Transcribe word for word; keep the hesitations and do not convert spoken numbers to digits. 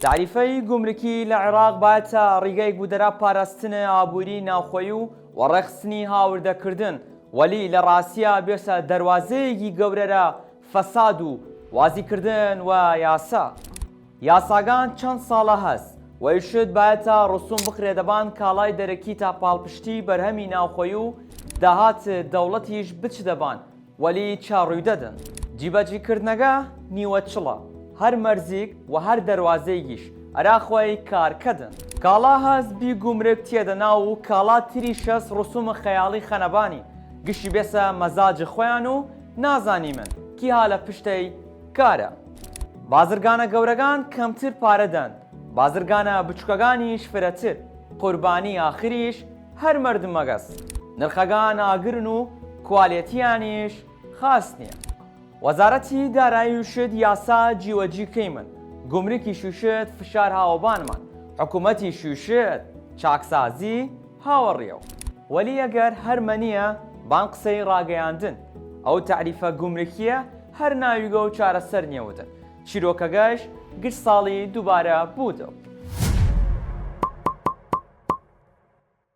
تعریفەی گومرکی لە عراق بایەتە ڕیگەیگ بوودەرا پاراستنە ئابووری ناوخۆیی و وەڕێخستنی هاوردەکردن، وەلی لە ڕاسیە بێسە دەروازەیگی گەورەرە فەساد و وازیکردن وە یاسا. یاساگان چەن ساڵە هەس وەیشت بایەتە ڕسوم بخرێدەبان کاڵای دەرەکی تا پاڵپشتی بەرهەمی ناوخۆیی و داهات دەوڵەتیش بچدەبان، وەلی چا ڕویدەدن؟ جیبەجیکردنەگە نیوە چڵە، هەر مەرزیگ و هەر دەروازەیگیش ئەرا خوەی کار کەدن. کاڵا هەس بی گومرک تیەدە ناو و کاڵا تریش هەس ڕسوم خەیاڵی خەنەبانی، گشی بێسە مەزاج خوەیان و نازانیمن کی ها لە پشتەی کارە. بازرگانە گەورەگان کەمتر پارە دەن، بازرگانە بچکەگانیش فرەتر، قوربانی ئاخریش هەر مەردمەگەس. نرخەگان ئاگرن و کوالێتیانیش خاس نیە. وەزارەتی دارایی وشت یاسا جیوەجی کەیمن، گومرکیش وشت فشار هاوەبانمان، حکومەتیش وشت چاکسازی هاوەڕیەو. وەلی ئەگەر هەر مەنیە بان قسەی ڕاگەیاندن، ئەو تعریفە گومرکیە هەر ناویگە و چارەسەر نیەودن. چیرۆکەگەش گشت ساڵی دووبارە بوودەو.